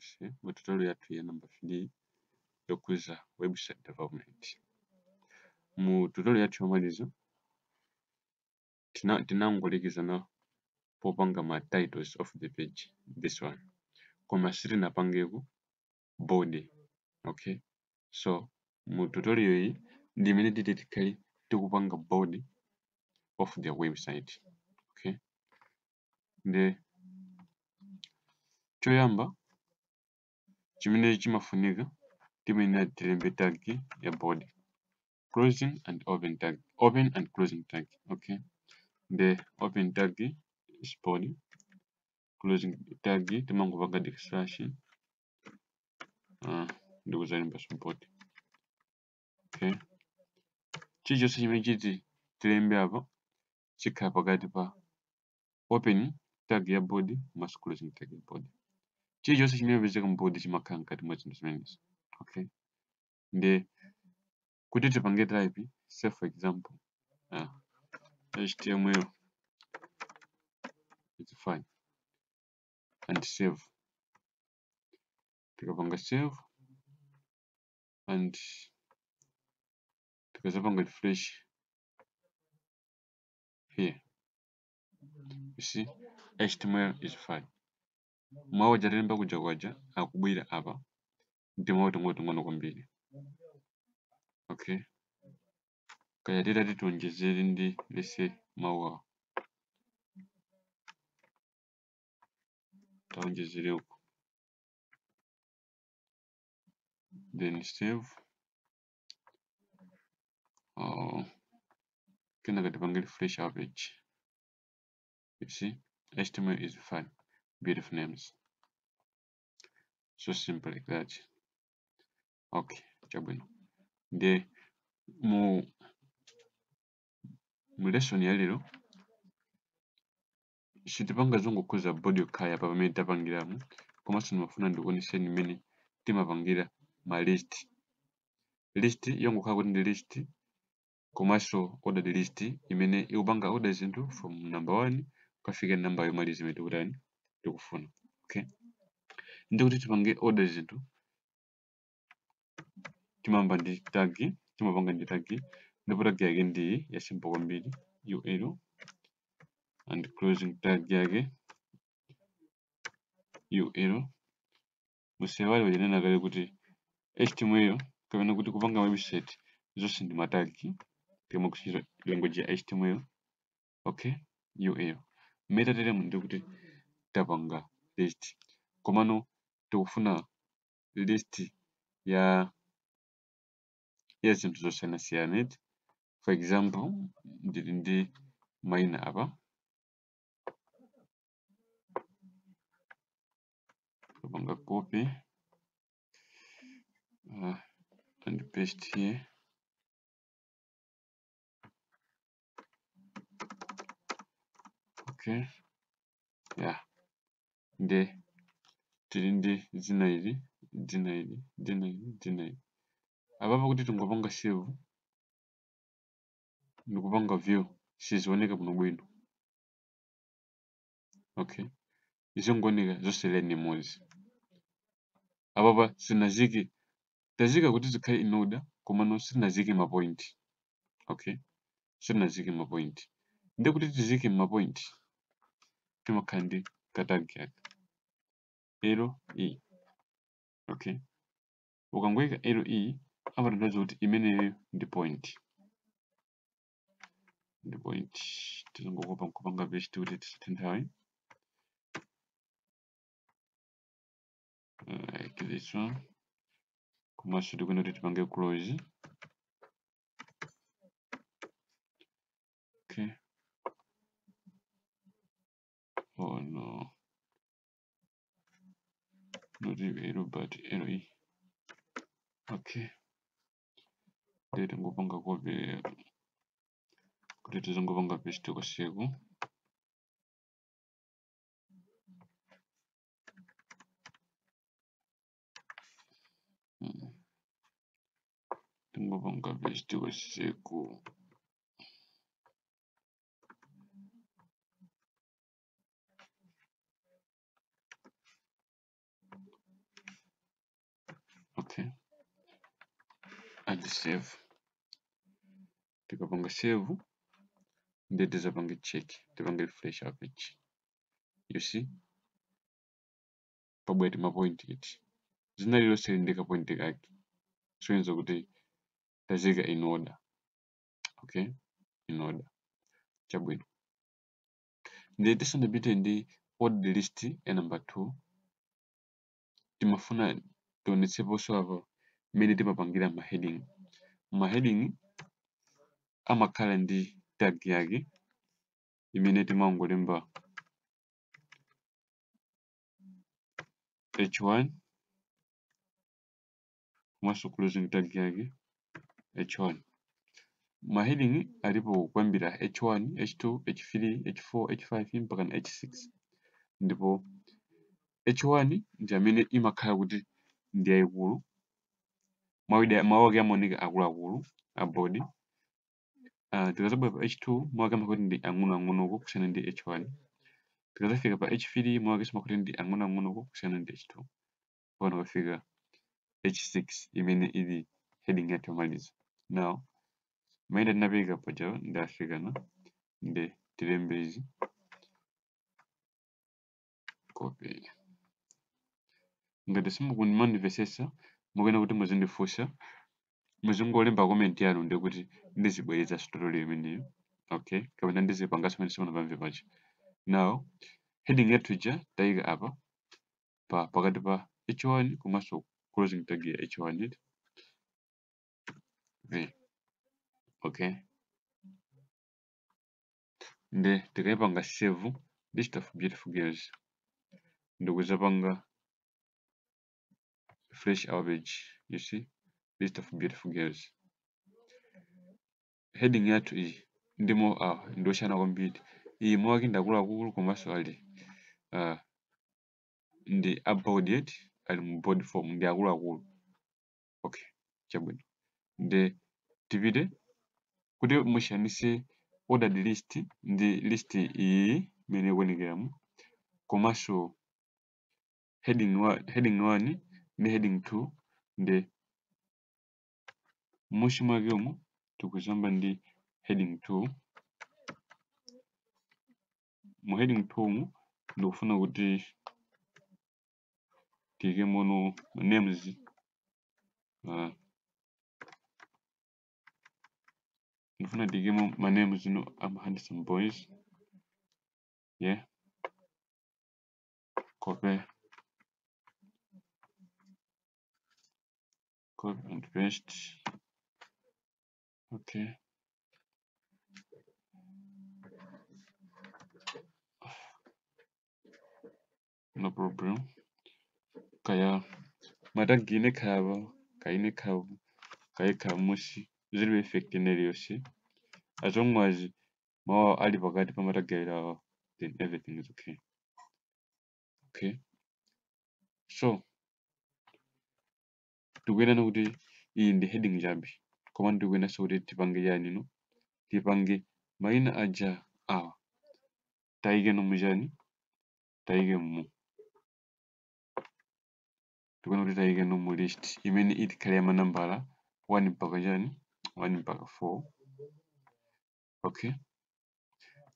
Nonse mu tutorial yathu ya number 3 yokuza website development. Mu tutorial yathu yomaliza tinangolekezana popanga ma titles of the page, this one, koma sitinapangeko body. Okay, so mu tutorial iyi ndimene titi tikhale tikupanga body of the website. Okay, ndi choyamba chimene chimafunika timene tilembe tag ya body, closing and open tag, open and closing tag. Okay, the open tag is body, closing tag timangopanga slash ndikuzalemba body. Okay, chilichonse chimene chiti tilembe apa chikhala pakati pa open tag ya body komanso closing tag ya body. Chilichonse chimene chimapezeka mu body chimakhala mkati mwa zinthu zimenezi. Okay, ndi kuti tipange type, say for example HTML is fine and save. Tikapanga save and tikazapanga refresh here, you see HTML is fine. Mawu aja talemba kuja kwaja akubwera apa ndi mawu ting'onoting'ono kwambiri. Okay, kaya titati tionjezere ndi lese mawu awa taonjezere uku, then save. Kenaka tipange refresh our page. You see HTML is fine, beautiful names, so simple like that. Okay, chabwino. Ndi mu lesson ya lero sitipanga zongokhuza body yokha apa pamene tapangiramo, komanso ndimafuna ndikuoneseni mmene timapangira ma list. List yongokhala kuti ndi list komanso ordered list imene ikupanga order zinthu from number 1 kukafika number yomaliza imene tikutani tikufuna. Okay, ndi kuti tipange order zinthu timamba ndi tag, timapanga ndi tag, ndipo tag yake ndi ya simple kwambiri ul and closing tag yake ul. Musewale wajanena kale kuti HTML kapena kuti kupanga website zonse ndi matagi timakusiyira language ya HTML. Okay, ul meta teremu ndi kuti tapanga list, komano tikufuna list ya zinthu zosiyanasiyana. For example, ndili ndi mayina apa, tapanga copy and paste here. Okay, yeah, ndi tili ndi dzina ili, dzina ili, dzina ili, dzina ili. Apapo kuti tingopanga save ndikupanga view sizioneka bwinobwino. Okay, izingooneka zonse line imodzi. Apapa sinazike, tazika kuti zikhale in order, komano sitinazike ma point. Okay, sitinazike ma point. Ndi kuti tizike ma point timakhala ndi ka tag yake LE. Okay, ukangoyika LE amatanthauza kuti imeneyo ndi point, ndi point. Tizangokopa nkupanga paste kuti tisathe nthawi. Like this one. Komanso tikuyenda kuti tipange close. Okay, oh no, not L but LE. Okay, ndiye tingopanga copy kuti tizingopanga paste kwasiku. Tingopanga paste kwasiku. Okay, and save. Tikapanga save ndiye tizapange check, tipange refresh our page. You see pabwera ma point iti zina lililonse lili ndi ka point kake, kusonyeza kuti tazika in order. Okay, in order. Chabwino. Ndiye tisanapite ndi ordered list ya number 2, timafuna tionetseponso apa mmene timapangira ma heading. Ma heading amakhala ndi tag yake imene timangolemba h1 komanso closing tag yake h1. Ma heading alipo kuyambira h1, h2, h3, h4, h5 mpaka na h6. Ndipo h1 ndi amene imakhala kuti ndi yayikulu, mawu ake amaoneka akuluakulu a body. Tikazabwera pa h2 mawu ake amakhala kuti ndi ang'onoang'onoko kusiyana ndi h1. Tikazafika pa h3 mawu ake amakhala kuti ndi ang'onoang'onoko kusiyana ndi h2, mpaka kufika h6 imene ili heading yathu yomaliza. Now mayina tinapeka paja ndi afikana, ndi tilembe izi copy. Ngati simukumandimvetsetsa mukuyena kuti muzindifunsa, muzingolemba comment yanu ndi kuti ndizibwereza tutorial imeneyo. Okay, kapena ndizipanganso pamene simunapamve paja. Now heading yathu ija tayika apa pa pakati pa h1 komanso closing tag ya h1 v. Okay, ndi tikayipanga save list of beautiful girls, ndikuzapanga refresh our page. You see list of beautiful girls. Heading yathu iyi ndimo ndioshana kwambiri. Iyi mawu ake ndi akuluakulu komanso ali ndi a bold yet ali mu bold form, ndi akuluakulu. Okay, chabwino. Ndi tipite kuti mushiyanise ordered list ndi list iyi imene ikuonekeramu, komanso heading 1 ndi heading 2. Ndi m'munsi mwake umu tikuzamba ndi heading 2. Mu heading 2 umu ndikufuna kuti tiyike mono names, ndikufuna tiyikemo ma names no ama handsome boys. Yeah, copy and paste. Okay, no problem. Kaya matagi ine khava kaine khavu kaye khamusi zilibe effect iliyonse, as long as mawu ali pakati pa matagi awa, then everything is okay. Okay, so tikuyenera kuti iyi ndi heading chabe, koma ndikuyeneranso kuti tipange chani no, tipange mayina aja awa tayike no muchani, tayike mu, tikuyenera kuti tayike no mu list imene itikhale ya manambala 1 mpaka chani, 1 mpaka 4. Okay,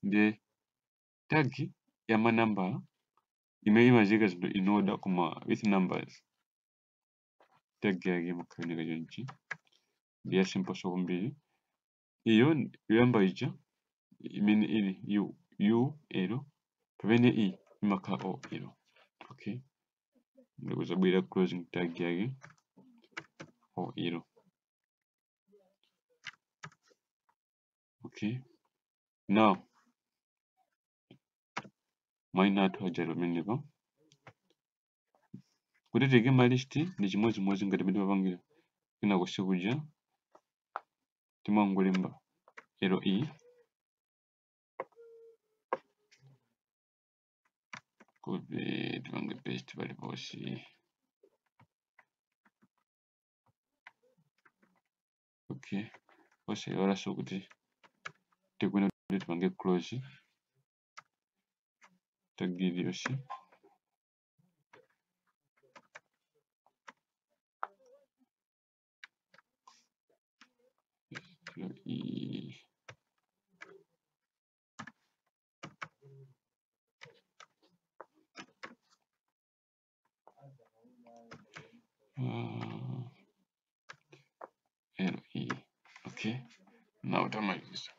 ndi tag ya manambala imene imazika zinthu in order koma with numbers. Tag yake imakhaoneka chonchi, ndi ya simple so kwambiri. Iyo yoyamba ija imene ili u u l, pamene i imakhala o l. Okay, ndikuzabwera closing tag yake o l. Okay, now mayina athu aja pamenepa kuti tiyike ma list ndi chimodzimodzi ngati mmene timapangira kwina konse kuja, timangolemba le copy tipange paste paliponse. Okay, osayiwalanso kuti tikuyenera kuti tipange close tag iliyonse. LE. Okay, now tamaliza,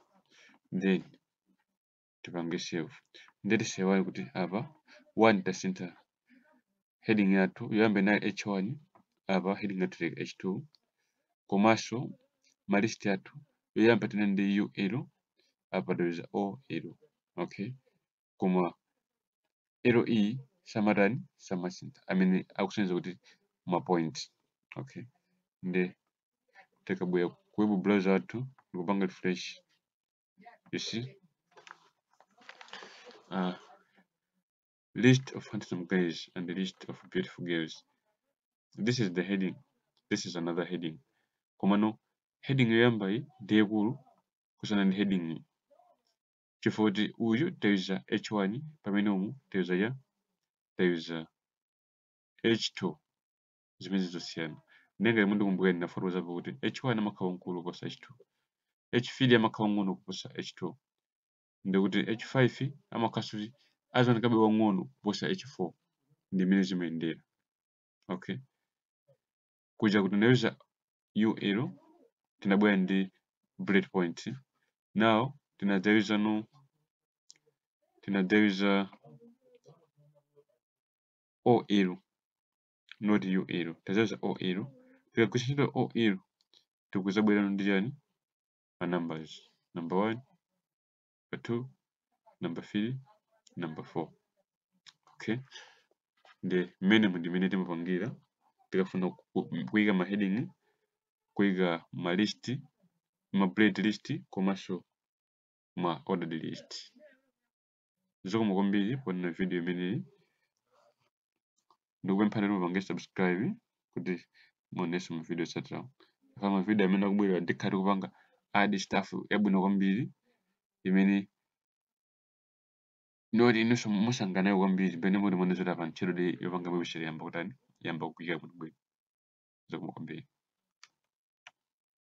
then tipange save. Ndiye tisaiwale kuti apa 1 tasintha heading yathu, yoyamba inali h1, apa heading yathu ili h2, komanso ma list yathu yoyamba tinali ndi ul, apa tayuza ol. Okay, koma le samatani, samasintha, amene akusonyeza kuti ma point. Okay, ndi tikabwera ku web browser athu ndikupanga refresh, you see list of handsome guys and the list of beautiful girls. This is the heading, this is another heading. Komano heading yoyamba iyi ndi yaikulu kusiyana ndi heading iyi, chifukwa kuti uyu tayuza h1, pamene umu tayuza ya tayuza h2, zimene zosiyana. Ndengati mundikumbukira ndinafotokozapo kuti h1 amakhala wamkulu kuposa h2, h3 amakhala wamng'ono kuposa h2, ndikuti h5 amakhalanso kuti azionekabe wamng'ono kuposa h4, ndi mmene zimayendera. Okay, kuja kuti tinayuza ul, tinabwera ndi bullet point. Now tinadzayuza no, tinadzayuza ol, not ul, tadzayuza ol. Tikagwiritsa ntchito ol tikuzabwera ndi chani, ma numbers, number 1, number 2, number 3, number 4. Okay, ndi mmene ndimene timapangira tikafuna kuyika ma heading, kuyika ma list, ma bullet list komanso ma ordered list. Zikomo kwambiri poona video imeneyi, ndikupemphani kuti mupange subscribe kuti muonenso ma video otsatirawo. Ma video amene akubwera ndikhala tikupanga add stuff yabwino kwambiri imene ndoti inunso musangalala nayo kwambiri, pamene muti muone zoti apa ntchito yopanga website yamba kutani, yamba kugwirika bwinobwino. Zikomo kwambiri.